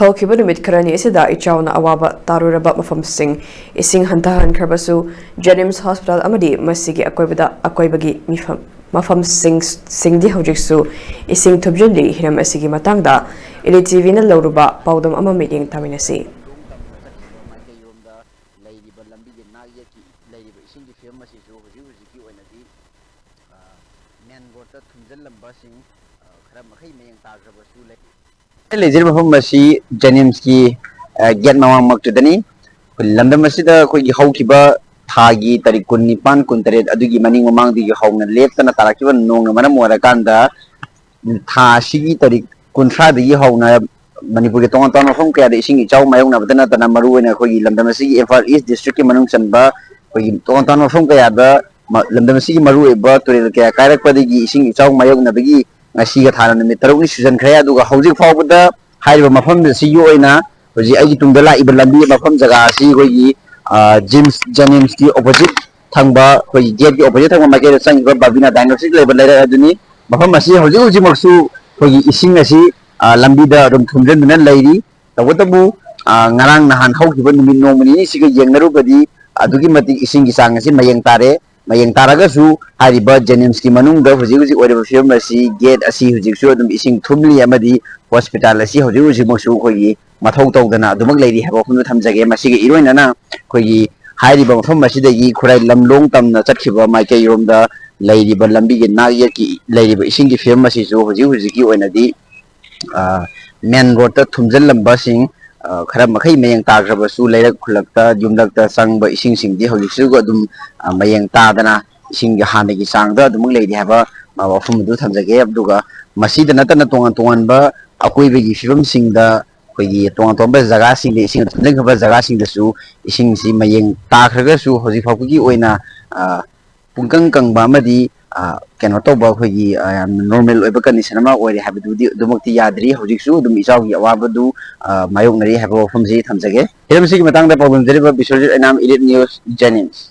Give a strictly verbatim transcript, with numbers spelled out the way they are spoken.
ꯍꯧꯈꯤꯕ ꯅꯨꯃꯤꯠ ꯈꯔꯅꯤ ꯑꯁꯤꯗ ꯏꯆꯥꯎꯅ ꯑꯋꯥꯕ ꯇꯥꯔꯨꯔꯕ ꯃꯐꯝꯁꯤꯡ ꯏꯁꯤꯡ ꯍꯟꯊꯍꯟꯈ꯭ꯔꯕꯁꯨ, JNIMS hospital ꯑꯃꯗꯤ ꯃꯁꯤꯒꯤ ꯑꯀꯣꯏꯕꯗ, ꯑꯀꯣꯏꯕꯒꯤ ꯃꯤꯐꯝ, ꯃꯐꯝꯁꯤꯡ, ꯁꯤꯡꯗꯤ ꯍꯧꯖꯤꯛꯁꯨ ꯏꯁꯤꯡ ꯊꯨꯝꯖꯤꯜꯂꯤ꯫ ꯍꯤꯔꯝ ꯑꯁꯤꯒꯤ ꯃꯇꯥꯡꯗ ꯏꯂꯤ ꯇꯤꯚꯤꯅ ꯂꯧꯔꯨꯕ ꯄꯥꯎꯗꯝ ꯑꯃ ꯃꯤꯠꯌꯦꯡ ꯇꯥꯃꯤꯟꯅꯁꯤ꯫ ꯂꯩꯔꯤꯕ ꯂꯝꯕꯤꯒꯤ ꯅꯥꯛ ꯌꯦꯠꯀꯤ ꯂꯩꯔꯤꯕ ꯏꯁꯤꯡꯒꯤ ꯐꯤꯕꯝ ꯑꯁꯤꯁꯨ ꯍꯧꯖꯤꯛ ꯍꯧꯖꯤꯛꯀꯤ ꯑꯣꯏꯅꯗꯤ, ꯑ, main roadꯇ ꯊꯨꯝꯖꯤꯜꯂꯝꯕꯁꯤꯡ, ꯑ, ꯈꯔ ꯃꯈꯩ ꯃꯌꯦꯡ ꯇꯥꯈ꯭ꯔꯕꯁꯨ ꯂꯩ꯫ ꯑꯩꯅ ꯂꯩꯖꯔꯤꯕ ꯃꯐꯝ ꯑꯁꯤ JNIMSꯀꯤ, ꯑ, gate ꯃꯃꯥꯡꯃꯛꯇꯨꯗꯅꯤ꯫ ꯑꯩꯈꯣꯏ ꯂꯝꯗꯝ ꯑꯁꯤꯗ ꯑꯩꯈꯣꯏꯒꯤ ꯍꯧꯈꯤꯕ ꯊꯥꯒꯤ ꯇꯥꯔꯤꯛ ꯀꯨꯟꯅꯤꯄꯥꯟ, ꯀꯨꯟꯇꯔꯦꯠ ꯑꯗꯨꯒꯤ ꯃꯅꯤꯡ ꯃꯃꯥꯡꯗꯒꯤ ꯍꯧꯅ ꯂꯦꯞꯇꯅ ꯇꯥꯔꯛꯈꯤꯕ ꯅꯣꯡꯅ ꯃꯔꯝ ꯑꯣꯏꯔꯀꯥꯟꯗ, ꯊꯥ ꯑꯁꯤꯒꯤ ꯇꯥꯔꯤꯛ ꯀꯨꯟꯊ꯭ꯔꯥꯗꯒꯤ ꯍꯧꯅ ꯃꯅꯤꯄꯨꯔꯒꯤ ꯇꯣꯉꯥꯟ ꯇꯣꯉꯥꯟꯕ ꯃꯐꯝ ꯀꯌꯥꯗ ꯏꯁꯤꯡ ꯏꯆꯥꯎ ꯃꯥꯌꯣꯛꯅꯕꯇ ꯅꯠꯇꯅ, ꯃꯔꯨꯑꯣꯏꯅ ꯑꯩꯈꯣꯏꯒꯤ ꯂꯝꯗꯝ ꯑꯁꯤꯒꯤ ꯏꯝꯐꯥꯜ East districtꯀꯤ ꯃꯅꯨꯡ ꯆꯟꯕ ꯑꯩꯈꯣꯏꯒꯤ ꯇꯣꯉꯥꯟ ꯇꯣꯉꯥꯟꯕ ꯃꯐꯝ ꯀꯌꯥꯗ ꯃ-, ꯂꯝꯗꯝ ꯑꯁꯤꯒꯤ ꯃꯔꯨꯑꯣꯏꯕ ꯇꯨꯔꯦꯜ ꯀꯌꯥ ꯀꯥꯏꯔꯛꯄꯗꯒꯤ ꯏꯁꯤꯡ ꯏꯆꯥꯎ ꯃꯥꯌꯣꯛꯅꯕꯒꯤ ꯉꯁꯤꯒ ꯊꯥꯅ ꯅꯨꯃꯤꯠ ꯇꯔꯨꯛꯅꯤ ꯁꯨꯖꯟꯈ꯭ꯔꯦ꯫ ꯑꯗꯨꯒ ꯍꯧꯖꯤꯛ ꯐꯥꯎꯕꯗ ꯍꯥꯏꯔꯤꯕ ꯃꯐꯝ ꯑꯁꯤꯒꯤ ꯑꯣꯏꯅ ꯍꯧꯖꯤꯛ ꯑꯩꯒꯤ ꯇꯨꯡꯗ ꯂꯥꯛꯏꯕ ꯂꯝꯕꯤ ꯃꯐꯝ ꯖꯒꯥ ꯑꯁꯤ ꯑꯩꯈꯣꯏꯒꯤ, ꯑ, JNIMS, JNIMSꯀꯤ opposite ꯊꯪꯕ, ꯑꯩꯈꯣꯏꯒꯤ gateꯀꯤ opposite ꯊꯪꯕ ꯃꯥꯏꯀꯩꯗ ꯆꯪꯉꯤꯕ ꯕꯥꯕꯤꯅꯥ diagnostic ꯂꯩꯕ ꯂꯩꯔꯛ ꯑꯗꯨꯅꯤ꯫ ꯃꯐꯝ ꯑꯁꯤ ꯍꯧꯖꯤꯛ ꯍꯧꯖꯤꯛꯃꯛꯁꯨ ꯑꯩꯈꯣꯏꯒꯤ ꯏꯁꯤꯡ ꯑꯁꯤ, ꯑ, ꯂꯝꯕꯤꯗ ꯑꯗꯨꯝ ꯊꯨꯝꯖꯤꯟꯗꯨꯅ ꯂꯩꯔꯤ꯫ ꯇꯧꯕꯇꯕꯨ, ꯑ, ꯉꯔꯥꯡ ꯅꯍꯥꯟ ꯍꯧꯈꯤꯕ ꯅꯨꯃꯤꯠ ꯅꯣꯡꯃ ꯅꯤꯅꯤꯁꯤꯒ ꯌꯦꯡꯅꯔꯨꯕꯗꯤ ꯑꯗꯨꯛꯀꯤ ꯃꯇꯤꯛ ꯏꯁꯤꯡꯒꯤ ꯆꯥꯡ ꯑꯁꯤ ꯃꯌꯦꯡ ꯇꯥꯔꯦ꯫ ꯃꯌꯦꯡ ꯇꯥꯔꯒꯁꯨ ꯍꯥꯏꯔꯤꯕ JNIMSꯀꯤ ꯃꯅꯨꯡꯗ ꯍꯧꯖꯤꯛ ꯍꯧꯖꯤꯛ ꯑꯣꯏꯔꯤꯕ ꯐꯤꯕꯝ ꯑꯁꯤ, gate ꯑꯁꯤ ꯍꯧꯖꯤꯛꯁꯨ ꯑꯗꯨꯝ ꯏꯁꯤꯡ ꯊꯨꯝꯂꯤ ꯑꯃꯗꯤ hospital ꯑꯁꯤ ꯍꯧꯖꯤꯛ ꯍꯧꯖꯤꯛꯃꯛꯁꯨ ꯑꯩꯈꯣꯏꯒꯤ ꯃꯊꯧ ꯇꯧꯗꯅ ꯑꯗꯨꯃꯛ ꯂꯩꯔꯤ ꯍꯥꯏꯕ ꯋꯥꯐꯝꯗꯨ ꯊꯝꯖꯒꯦ꯫ ꯃꯁꯤꯒ ꯏꯔꯣꯏꯅꯅ ꯑꯩꯈꯣꯏꯒꯤ ꯍꯥꯏꯔꯤꯕ ꯃꯐꯝ ꯑꯁꯤꯗꯒꯤ ꯈꯨꯔꯥꯏ ꯂꯝꯂꯣꯡ ꯇꯝꯅ ꯆꯠꯈꯤꯕ ꯃꯥꯏꯀꯩꯔꯣꯝꯗ ꯂꯩꯔꯤꯕ ꯂꯝꯕꯤꯒꯤ ꯅꯥꯛ ꯌꯦꯠꯀꯤ ꯂꯩꯔꯤꯕ ꯏꯁꯤꯡꯒꯤ ꯐꯤꯕꯝ ꯑꯁꯤꯁꯨ ꯍꯧꯖꯤꯛ ꯍꯧꯖꯤꯛꯀꯤ ꯑꯣꯏꯅꯗꯤ, ꯑ, main roadꯇ ꯊꯨꯝꯖꯤꯜꯂꯝꯕꯁꯤꯡ, ꯑ, ꯈꯔ ꯃꯈꯩ ꯃꯌꯦꯡ ꯇꯥꯈ꯭ꯔꯕꯁꯨ, ꯂꯩꯔꯛ ꯈꯨꯜꯂꯛꯇ, ꯌꯨꯝꯂꯛꯇ ꯆꯪꯕ ꯏꯁꯤꯡꯁꯤꯡꯗꯤ ꯍꯧꯖꯤꯛꯁꯨ ꯑꯗꯨꯝ, ꯑ, ꯃꯌꯦꯡ ꯇꯥꯗꯅ ꯏꯁꯤꯡꯒꯤ ꯍꯥꯟꯅꯒꯤ ꯆꯥꯡꯗ ꯑꯗꯨꯃꯛ ꯂꯩꯔꯤ ꯍꯥꯏꯕ, ꯑ, ꯋꯥꯐꯝ ꯑꯗꯨ ꯊꯝꯖꯒꯦ꯫ ꯑꯗꯨꯒ ꯃꯁꯤꯗ ꯅꯠꯇꯅ ꯇꯣꯉꯥꯟ ꯇꯣꯉꯥꯟꯕ ꯑꯀꯣꯏꯕꯒꯤ ꯐꯤꯕꯝꯁꯤꯡꯗ ꯑꯩꯈꯣꯏꯒꯤ ꯇꯣꯉꯥꯟ ꯇꯣꯉꯥꯟꯕ ꯖꯒꯥꯁꯤꯡꯗ ꯏꯁꯤꯡ ꯊꯨꯝꯖꯤꯟꯈ꯭ꯔꯕ ꯖꯒꯥꯁꯤꯡꯗꯁꯨ ꯏꯁꯤꯡꯁꯤ ꯃꯌꯦꯡ ꯇꯥꯈ꯭ꯔꯒꯁꯨ ꯍꯧꯖꯤꯛ ꯐꯥꯎꯕꯒꯤ ꯑꯣꯏꯅ, ꯑ, ꯄꯨꯡꯀꯪ ꯀꯪꯕ ꯑꯃꯗꯤ, ꯑ, ꯀꯩꯅꯣ ꯇꯧꯕ ꯑꯩꯈꯣꯏꯒꯤ, ꯑ, ꯌꯥꯝꯅ normal ꯑꯣꯏꯕ condition ꯑꯃ ꯑꯣꯏꯔꯦ ꯍꯥꯏꯕꯗꯨꯗꯤ ꯑꯗꯨꯃꯛꯇꯤ ꯌꯥꯗ꯭ꯔꯤ꯫ ꯍꯧꯖꯤꯛꯁꯨ ꯑꯗꯨꯝ ꯏꯆꯥꯎꯒꯤ ꯑꯋꯥꯕꯗꯨ, ꯑ, ꯃꯥꯌꯣꯛꯅꯔꯤ ꯍꯥꯏꯕ ꯋꯥꯐꯝꯁꯤ ꯊꯝꯖꯒꯦ꯫ ꯍꯤꯔꯝꯁꯤꯒꯤ ꯃꯇꯥꯡꯗ ꯄꯥꯎꯗꯝꯖꯔꯤꯕ ꯕꯤꯁ꯭ꯋꯖꯤꯠ ꯑꯩꯅꯥꯝ, Elite News, JNIMS꯫